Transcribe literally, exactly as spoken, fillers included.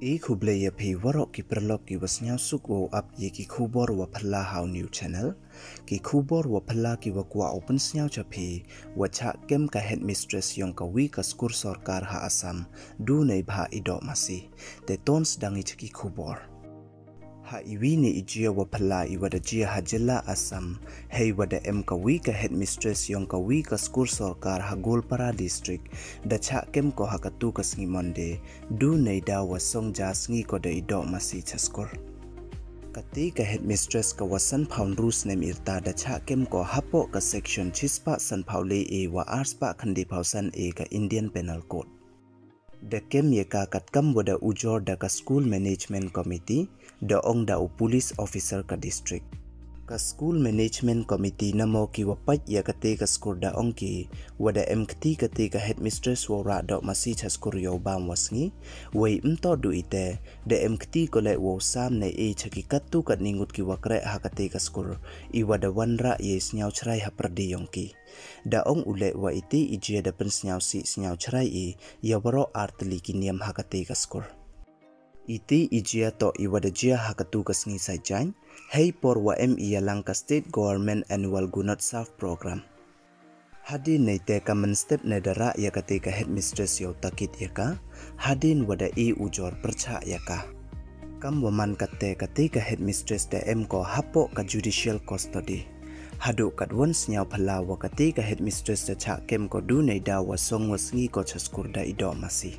I khublei ya phi waroh ki paralok ki wa sniawsuk wow ap ya ki khubor wa phylla ha u new channel. Ki khubor wa phylla ki wa kwah u pynsniaw cha phi, wa chah kem ka headmistress yong ka wi ka skur sorkar ha Assam, du neibhah i doh masi. Te ton sdang i cha ki khubor. Ha i wi ni i jia wa phylla i wa da jia ha jylla Assam, hei wa da em ka wi ka headmistress yong ka wi ka skur sorkar ha Goalpara district, da chah kem ko ha katu ka sngi Monday, du neidaw wa song ja sngi ko da i doh masi cha skur. Kati ka headmistress ka wa sanphaw ynru snem i rta da chah kem ko hapoh ka section chispah sanphaw le A wa arspah khyndephaw san A ka Indian Penal Code. Da kem ya ka katkam wa da ujor da ka School Management Committee, da ong da u police officer ka district. Ka School Management Committee namo ki wa pait ya kate ka skur da ong ki, wa da em kti kate ka headmistress wow rah doh masi cha skur yow bam wa sngi, wei ymtoh du ite, da em kti ko le wow sam ne e cha ki katu katni ngut ki wa kreh ha kate ka skur, i wa da wanrah ya i sniaw chrai ha pyrdi yong ki. Da ong u le wa iti i jia da pynsniaw sih sniaw chrai i ya waroh artylli ki niam ha kate ka skur. Iti i jia toh i wa da jia ha katu ka sngi Saitjaiñ, hei por wa em i yalang ka State Government Annual Gunotsav Program. Hadien neite ka mynstep ne da rah ya kate ka headmistress yow takit ya ka, hadien wa da e ujor pyrchah ya ka. Kam wa man kate kate ka headmistress da em ko hapoh ka judicial custody. Haduh katwon sniaw phylla wa kate ka headmistress da chah kem ko du neidaw wa song wa sngi ko cha skur da i doh masi.